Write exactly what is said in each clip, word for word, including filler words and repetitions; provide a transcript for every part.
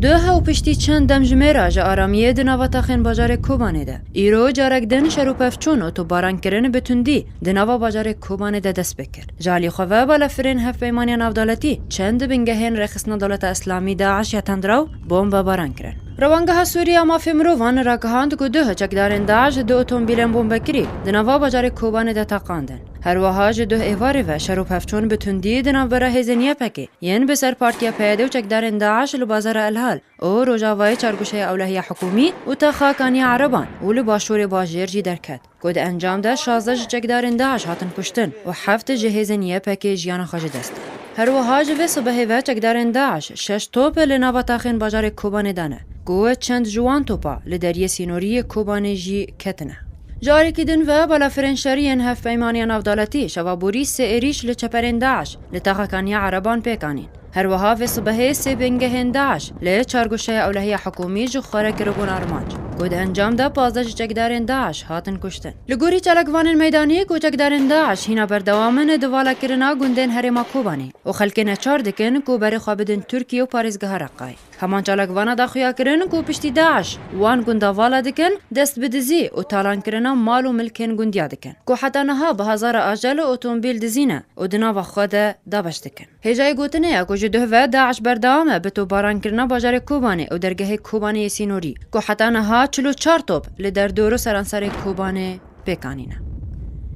Duh û piştî çend demjimêra ji aramiyê di nava taxên bajarê Kobanê de, îro carek din şer û pevçûn û topbarankirin bi tundî di nava bajarê Kobanê de dest pê kir. Ji alî xwe ve balafirên Hevpeymaniya Navdewletî çend bingehên Rêxistina Dewleta Îslamî DAIŞ ya tendraw bombebaran kirin. Rewangeha Sûrî ya Mafê Mirovan ragihand ku duh çekdarên DAIŞ du otomobîlên bombekirî di nava bajarê Kobanê de teqandin. Her wiha ji duh êvarê ve şer û pevçûn bi tundî di navbera hêzên Y P G yên bi ser Partiya P Y D û çekdarên DAIŞ li bazara El Hal û rojavayê çargoşeya ewlehiya hikûmî û taxa Kaniya Ereban û li başûrê bajêr jî derket, ku di encam de şazdeh ji çekdarên DAIŞ hatin kuştin û heft ji hêzên Y P G jiyana xwe ji dest da. Her wiha ji vê sibehê ve çekdarên DAIŞ şeş top li nava taxên bajarê Kobanê dane, ku çend ji wan topa li deriyê sînorî yê Kobanê jî ketine. Ji alîkî din ve balafirên şerî yên Hevpeymaniya Navdewletî şeva borî sê êrîş li çeperên DAIŞ li taxa Kaniya Ereban pêk anîn. Her wiha vê sibehê sê bingehên DAIŞ li çargoşeya ewlehiya hikûmî ji xwe re kiribûn armanc, ku di encam de pazdeh ji çekdarên DAIŞ hatin kuştin. Li gorî çalakvanên meydanî ku çekdarên DAIŞ hîna berdewam in di valakirina gundên herêma Kobanê û xelkê neçar dikin ku berê xwe bidin Tirkiye û parêzgeha Reqayê. Heman çalakvana da xuya kirin ku piştî DAIŞ wan gunda vala dikin, dest bi dizî û talankirina mal û milkên gundiya dikin, ku heta niha bi hezara ajal û otomobîl dizîne û di nava xwe de dabeş dikin. Hêjayê gotinê ye ku ji duh ve DAIŞ berdewam e bi topbarankirina bajarê Kobanê û dergehê Kobanê yê sînorî, ku heta niha çil û çar top li derdor û seranserê Kobanê pêk anîne.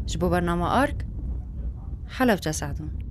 Ji bo bernama Ark, Helebce Sedûn.